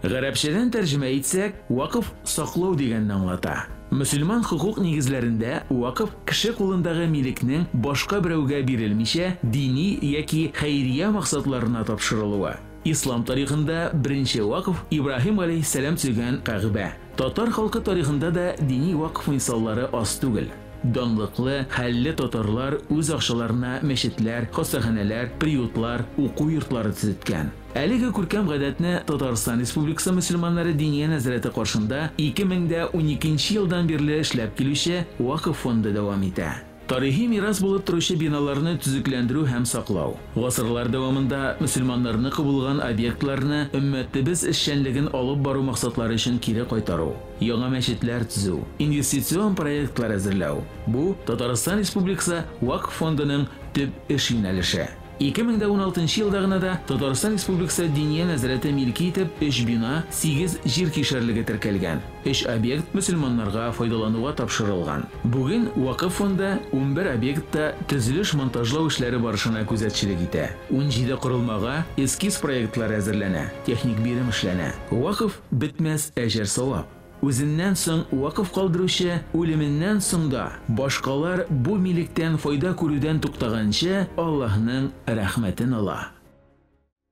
Гарәпчәдән тәрҗемә итсәк, вакыф саклау дигәнне аңлата. Мөселман хокук нигезләрендә вакыф кеше кулындагы милекнең башка берәүгә бирелмичә, дини яки хәйрия максатларына тапшырылуы. Ислам тарихында беренче вакыф Ибраһим галәйһиссәлам төзегән Кәгъбә. Татар халкы тарихында да дини вакыф мисаллары аз түгел. Данлыклы, хәлле татарлар үз акчаларына мәчетләр, хастаханәләр, приютлар, уку йортлары төзеткән. Әлеге күркәм гадәтне Татарстан Республикасы мөселманнары Диния нәзарәте каршында 2012 елдан бирле эшләп килүче Вакыф фонды дәвам итә. Тарихи мирас булып торучы биналарны төзекләндерү һәм саклау. Гасырлар дәвамында мөселманнарныкы булган объектларны өммәтебез эшчәнлеген алып бару максатлары өчен кире кайтару, яңа мәчетләр төзү, инвестицион проектлар әзерләү, бу Татарстан Республикасы Вакф фондының төп эш юнәлеше. 2016 елда гына да Татарстан Республикасы Диния нәзарәте милке итеп өч бина, сигез җир кишәрлеге теркәлгән, өч объект мөселманнарга файдалануга тапшырылган. Бүген Вакыф фонды 11 объектта төзелеш-монтажлау эшләре барышына күзәтчелек итә. 17 корылмага эскиз проектлары әзерләнә, техник бирем эшләнә. Вакыф, бетмәс әҗер-савап. Үзеннән соң вакыф калдыручы үлеменнән соң да башкалар бу милектән файда күрүдән туктаганчы Аллаһның рәхмәтен ала.